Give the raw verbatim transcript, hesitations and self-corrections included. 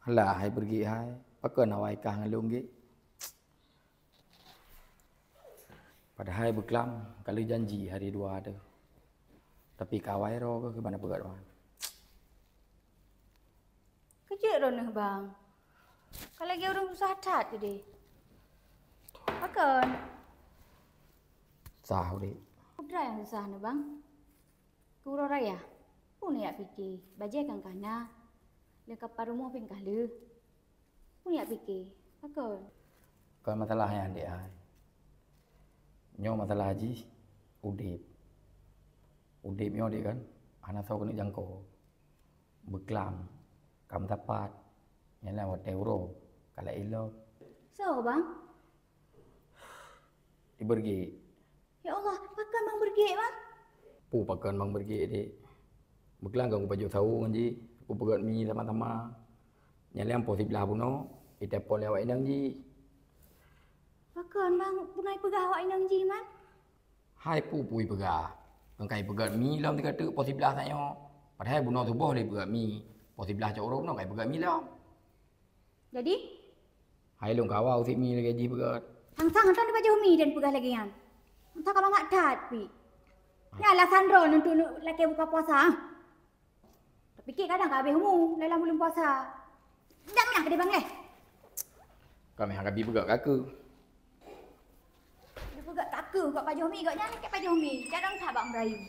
Alah hai Beureuguek hai, pakon awai kah ngon lôn Guek? Padahai beuklam ka lheueh janji hari dua teuh. Tapi ka awai droe keuh keuban peugah teuma. Keujeuet droeneuh bang. Ka lagée ureuëng susah that keudeh. Pakon? Sah udeb. Peue nyang susah neuh bang? Keu uroe raya, peue neujak pike, bajée kan ka na, lé kapa rumoh pih ka lheueh. Peue neujak pike, pakon? Kon masalah nyan dek hai. Nyoe masalah jih udeb. Udeb nyoe dek kan hana soe keuneuk jangko. Beuklam, ka meusapat, nyan watée uroe ka lheueh ilom. Soe bang? Di Beureuguek. Ya Allah, pakon bang Beureuguek bang? Peue pakon bang Beureuguek dek? Beuklam ka kupajoh sawo ngon jih, kupeugét mi sama-sama. Nyan lé ampoh siblah bunoe, iteupon lé awak inong jih. Pakon bang, peue nyang ipeugah awak inong jih man? Hai peue-peue ipeugah. Nyang ka ipeugét mi lom teuka teuk poh siblah tanyoe. Padahai bunoe suboh lé ipeugét mi. Poh siblah cok uroe bunoe ka ipeugét mi lom. Jadi? Hai lôn kawa usit mi lagée jih peugét. Sang-sang hana pajoh mi dan peugah lagée nyan. Entah ka mangat that pi. Nyan alasan droe untuk lakée buka puasa. Tapi kadang ka habéh umu dalam buleuen puasa. Dam lah keudeh bang leh. Kami hana bi peugah keu aku. Dia peugah keu aku kok pajoh mi, kok nyan kek pajoh mi. Jarang that bak merayu.